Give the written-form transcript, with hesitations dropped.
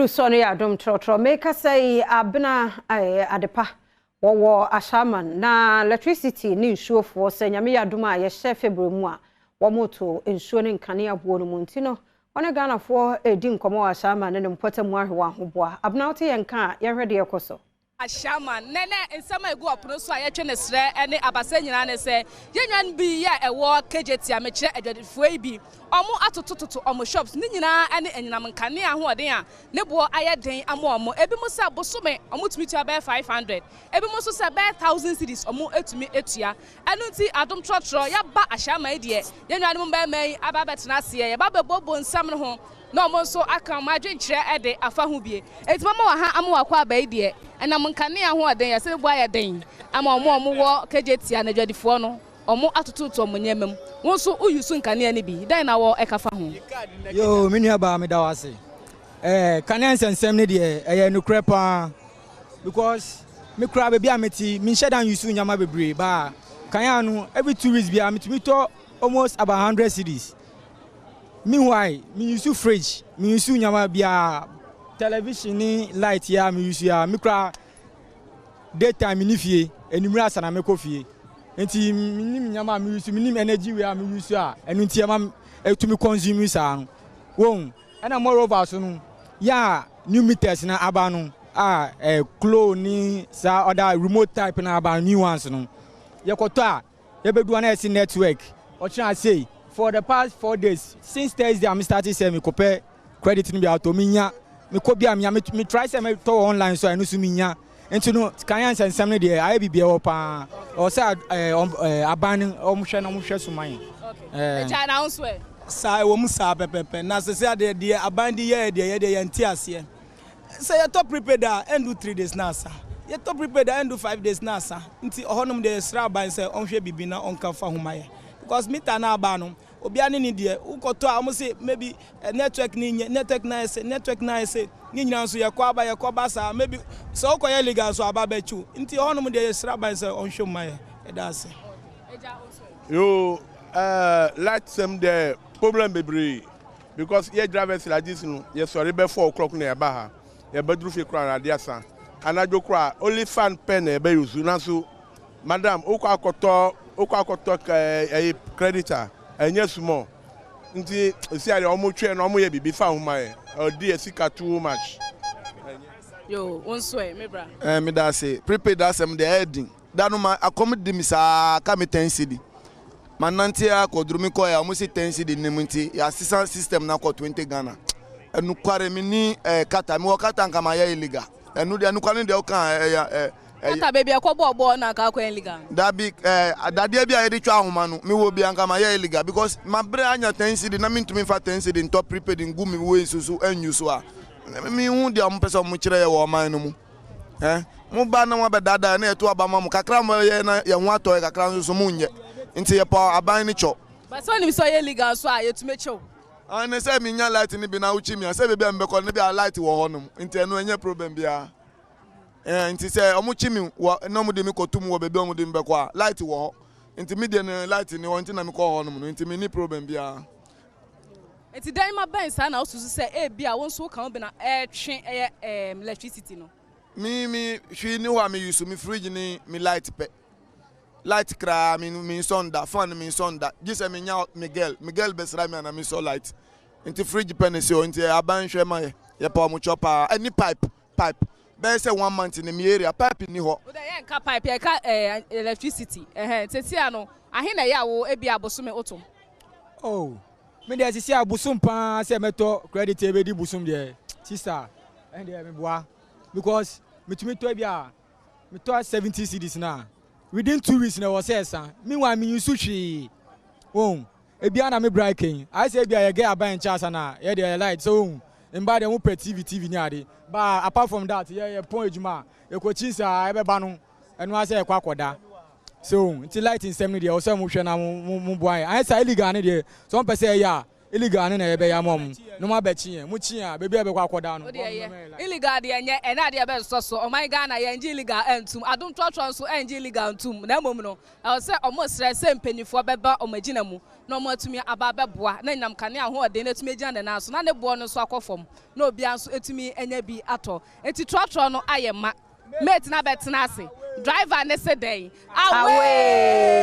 Edu soɔ no yɛ adom trɔtrɔ. Mekasa yi Abena Adepa wɔwɔ Ashaiman na electricity ne nsuofoɔ sɛ Nyame yɛ adom a yɛhyɛ February mu a wɔmoto nsuo ne nkanea boɔ no mu nti no wɔne Ghanafoɔ redi nkɔmmɔ wɔ Ashaiman ne ne mpɔtam ahwɛ wɔn ahoboa. Abena wote yɛn nka a yɛhwɛ deɛ ɛkɔ so. Ashaiman, nnɛ nɛ nsɛm a egu ɔpono so a yɛtwe ne serɛ ne abasa nyinaa ne sɛ yɛn nuanom bi yɛ ɛwɔ Kejetia, mekyerɛ adwadifoɔ yi bi, ɔmo atotototo ɔmo shops ne nyinaa ne anyinam nkanea ahoɔden a ne boɔ ayɛ den ama ɔmo. Ebi mo sɛ bosome ɔmo tumi tua bɛyɛ 500, ebi mo nso sɛ bɛyɛ 1000 cedis ɔmo etumi etua. Ɛno nti adom trɔtrɔ yɛaba Ashaiman yi deɛ yɛn nuanom mmarima yi aba abɛtena aseɛ, yɛba abɛbɔbɔ nsɛm no ho na ɔmo nso aka ɔmo adwenkyerɛ de afa ho bie. Eti mama wɔ ha ama wakɔ aba yi deɛ ɛnam nkanea ahoɔden yɛsɛ bo ayɛ den ama ɔmo a ɔmo wɔ Kejetia na adwadifoɔ no ɔmo atototo ɔmo nneɛma mu. Wɔn nso woyi so nkanea no bi dɛn na wɔ ɛka fa ho? Yo, me nua baa, meda wo ase. Kanea nsɛnsɛm no deɛ ɛyɛ nokorɛ paa because me koraa baabi a mete menhyɛ da use nneɛma bebree baa kanea no every 2 weeks biara metumi tɔ almost about 100 cedis. Meanwhile, me use fridge, me use nneɛma biara, television ne light ya me use ya. Me koraa daytime me ni fie, enumere asa na mekɔ fie, nti menim nneɛma a me use, menim energy wei a me use a ɛno nti ɛma ɛtumi consume saa no wɔn. Ɛna moreover so no yɛ a new meters na aba no a clo ne saa other remote type na aba new ones no, yɛkɔtɔ a yɛbɛdu ana yɛsi network ɔkyerɛ ase. For the past 4 days since Thursday a me start sɛ mekɔpɛ credit no bi atɔ, menya mekɔ bi a menya me try sɛ metɔ wɔ online so a ɛno so menya. Nti no kanea nsɛnsɛm no deɛ ayɛ biribi ɛwɔ paa, ɔwɔ sɛ aban no ɔmohwɛ na ɔmohwɛ so ma yɛn. Ɛgya na wo nso ɛ? Saa ɛwɔ mu saa pɛpɛpɛ na sɛ adeɛ deɛ aban de yɛɛ deɛ yɛdeɛ yɛnte aseɛ sɛ yɛtɔ prepaid a ɛndu 3 days na asa, yɛtɔ prepaid a ɛndu 5 days na asa. Nti ɔhɔnom deɛ yɛsrɛ aban sɛ ɔnhwɛ biribi na ɔnka fa ho ma yɛ because meter na aba no obiara ne ne deɛ wokɔtɔ a wɔn se maybe network ni nyɛ network na ayɛ sɛ network na ayɛ sɛ ne nyinaa nso yɛkɔ aba yɛkɔ ba saa maybe sɛ wokɔyɛ legal nso aba bɛkyiw. Nti ɔhɔnom deɛ yɛsrɛ aban sɛ ɔnhwɛ mu ma yɛ. Ɛda ase. Yo, light sɛm deɛ problem bebree because yɛ drivers like this no, yɛsɔre bɛ 4 o'clock na yɛba ha, yɛbɛduru fie koraa na ade asa. Anadwo koraa only fan pɛ na yɛbɛ use. Nanso madam, wokɔ akɔtɔ ɛyɛ credit a ɛnyɛ small, nti esi adeɛ ɔmo twɛ na ɔmo yɛ biribi fa ho ma yɛ, ɔdi yɛ sika too much. Yo, wo nso ɛ, me bra? Meda ase. Prepaid asɛm deɛ ɛyɛ den da no ma akɔm di mi saa ka mi 10 cedi ma nante akɔduru mi kɔ yɛ a ɔmo si 10 cedi ne mu, nti yɛasesa system na akɔ 20 Ghana. Ɛnukware mi ni kata mi wɔ kata nka ma yɛ illegal. Ɛnu deɛ ɛnukware deɛ ɔka ɛyɛ ɛyɛ. Kata baabi ɛkɔ bɔɔ bɔɔ na nka akɔ illegal. Dabi, dadeɛ bi a yɛde twa ahoma no mi wɔ bi anka ma yɛ illegal because ma bere anya 10 cedi na mi ntumi nfa 10 cedi ntɔ prepaid ngu mi wei soso ɛnyu so a mi hu deɛ ɔmo pɛ sɛ ɔmo kyerɛ yɛ wɔ ɔman no mu. Mo ba na mo abɛdaadaa na yɛto aba ma mo kakra, mo yɛ na yɛn ho atɔ yɛ kakra nso so mo nyɛ, nti yɛpɔ aban ne kyɔ. But sɛ onim sɛ ɔyɛ legal so a yɛtumi kyew. Ane sɛ menya light no bi na wokyi mi a sɛ baabi a mebɛkɔ no bi a light wɔ hɔ nom, nti ɛno ɛnyɛ problem biara. Nti sɛ ɔmo kyi mi wɔ na ɔmo de mi kɔto mu wɔ baabi a ɔmo de mi bɛkɔ a light wɔ hɔ, nti mi deɛ no light ni hɔ nti na mi kɔ hɔ nom no, nti mi ni problem biara. Nti dan ma bɛn saa na wosusu sɛ ebi a wo nso woka wo bi na ɛretwe ɛyɛ electricity no? Mi hwee ni hɔ a mi use mi fridge ni mi light pɛ. Light koraa mi nsɔ nda, fan mi nsɔ nda, gye sɛ mi nya mi girl bɛsra mi ana mi sɔ light. Nti fridge pɛ ne si hɔ, nti aban hwɛ ma yɛ, yɛpɛ ɔmo kyɔ paa. Ɛni pipe bɛyɛ sɛ one month ne mi area pipe ni hɔ. O de yɛn nka pipe, yɛn ka electricity ɛhɛn tete ano ahe na ɛyɛ a wo ebi abosome woto? Oh, me deɛ sisi a bosom paa sɛ mɛtɔ credit ebedi bosom deɛ, sister, ɛn deɛ meboa because metumi tɔ bi a metɔ 70 cedis na within 2 weeks na ɛwɔ sɛ ɛsa. Meanwhile mi use hwee wɔn ebi ana me bra kɛn ayɛ sɛ ebi a yɛgɛ aban nkyɛn asa na yɛ deɛ yɛ light so ohun mba deɛ mo pɛ TV TV ni ade ba. Apart from that, yɛ pɔn edwuma a yɛkɔ saa ɛbɛba no ɛno asɛ yɛkɔ akɔda so. Nti light nsɛm no deɛ ɔsɛ mo hwɛ na mo boa yɛ. Ayɛ sɛ illegal ne deɛ sɛ wɔn pɛ sɛ ɛyɛ a illegal ne na yɛbɛyɛ ama ɔmo na mo abɛkyi yɛn mo kyi yɛn a beebi a yɛbɛkɔ akɔda no. O deɛ yɛ illegal deɛ nyɛ ɛna adeɛ bɛ nsɔ so. Ɔman Ghana yɛn gye illegal ɛntum, adom trɔtrɔ nso ɛngye illegal ntum, na mmom no ɛwɔ sɛ ɔmo srɛ sɛ mpanyinfoɔ bɛba ɔmo agyina mu. na wɔn atumi aba abɛboa na anyinam kanea ahoɔden no atumi agyina ne nan so na ne boɔ no nso akɔ fam na obiara nso atumi anya bi atɔ. Enti trɔtrɔ no ayɛ ma. Mate no abɛtena ase. Driver no se dɛn? Away!